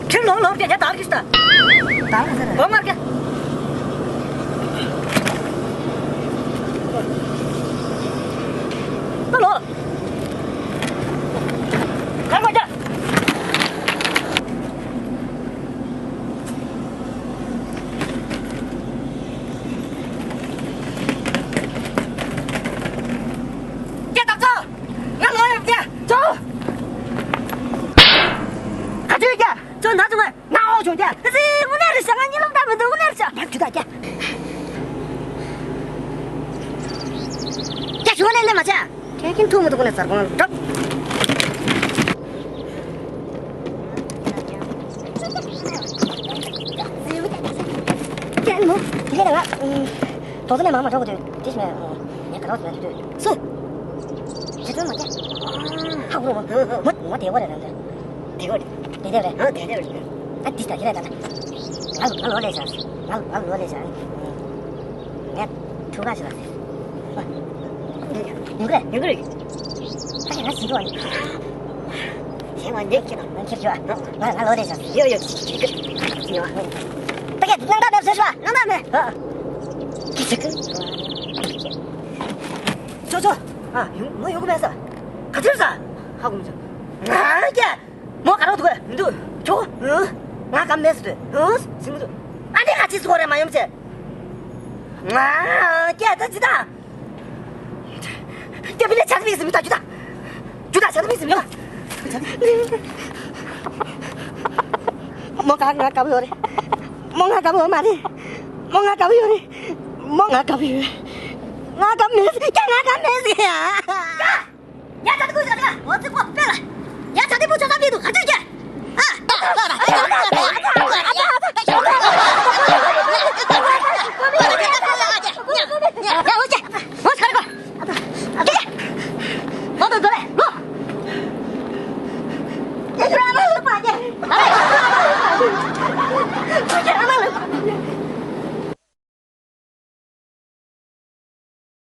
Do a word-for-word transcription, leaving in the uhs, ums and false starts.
ཁྱེད་ལོག་ལོག་རྒྱ་རྒྱ་དར་གྱིས་ད། དར་གྱིས་ད། འོ་མར་རྒྱ། ད་ལོག་གར་མ་རྒྱ། རྒྱ་དར་ཚོ། ང་ལོག་ཡོང་རྒྱ། ཚོ། ག་ཚོད་རྒྱ། ཚོ་ན་ཚོ་ང་། ང་འོག་བྱུང་རྒྱ། ཨ་ཙི། དངོས་གནས་རེད་ཤག་ང་གཉིད་ལམ་ད་མི་འདུག་དངོས་གནས་རེད་ཤག་མར་ཁྱུ་ད་རྒྱ། རྒྱ་ཞུ་བ་ནས་ནས་མ་བྱ། ཁྱེད་ཀྱིན་ཐུག་མི་འདུག་ནས་ཟར་གོང་འགྲོ། ཁྱེད་མོ་དེ་ལས་ང་དོ་ཚོ་ནས་མ་མ་འགྲོ་གི་འདུག་དེ་ཞིག་མེད། ངས་ག་རོགས་མེད་དུས། སུ། ཞེ་ཚོད་མ་སྐྱེ། ཧ་གོ་རོ། མོ་མོ་དེ་བོ་རེད་རང་རེད། དེ་བོ་རེད། དེ་དེ་རེད། ཨ་དེ་དེ་རེད། ཨ་དེ་ལྟ་དེ་ལྟ་ད། ང་ང་ལོ་ལས་བྱ། ང་ང་ལོ་ལས་བྱ། ངས་ཐུག་ག་ཞིག་ལ། ཡོང་གི་རེད། ཡོང་གི་རེད། ད་ང་ཞིག་གོ། ཞེ་མ་འདེགས་ཀྱི་དང་ཁྱེར་ཆོག་ང་ང་ལོ་ལས་བྱ། ཡོ་ཡོ་ཅི་ཅི་ཅི་ཅི། ད་ག་ནང་ད་མེད་ཟེར་ཤོག་ནང་ད་མེད། ཨ། ཅི་ཅི། ཅོ་ཅོ། ཨ། ཡོང་མ་ཡོང་གི་མེད་ས། ག་ཚོད་ས། ཧ་གོ་མི་ཆོག་ང་རྒྱ། མོ་ག་རོགས་འདུག་གས། མི་འདུག་ཁྱོ། ང་གམ་མེད་ས་འདུག་ཨང་། ཟིན་མི་འདུག་ཨ་འདི་ག་ཅི་སོ་རེ་མ་ཡོང་ཚེ། ང་རྒྱ་ད་ཅི་ད། རྒྱ་བི་ལ་ཆ་མི་ཟིན་མི་ད་ཅི་ད། ཅི་ད་ཆ་མི་ཟིན་མི་ད། མོ་ག་ང་གམ་ཡོད་རེད། མོ་ང་གམ་ཡོད་མ་རེད། མོ་ང་གམ་ཡོད་རེད། མོ་ང་གམ་ཡོད། ང་གམ་མེད་ཟིན། རྒྱ་ང་གམ་མེད་ཟིན། ཡ། ཡ་ད་ཏི་ཀུ་ཟ་ད་ང་འོ་ཙི་ཀོ་པེ་ལ། ཡ་ད་ཏི་པུ་ཆོ་ད་མི་འདུག་ཨ་ཙི་ཀྱ། ཨ། ཡ་ཡ་ཡ།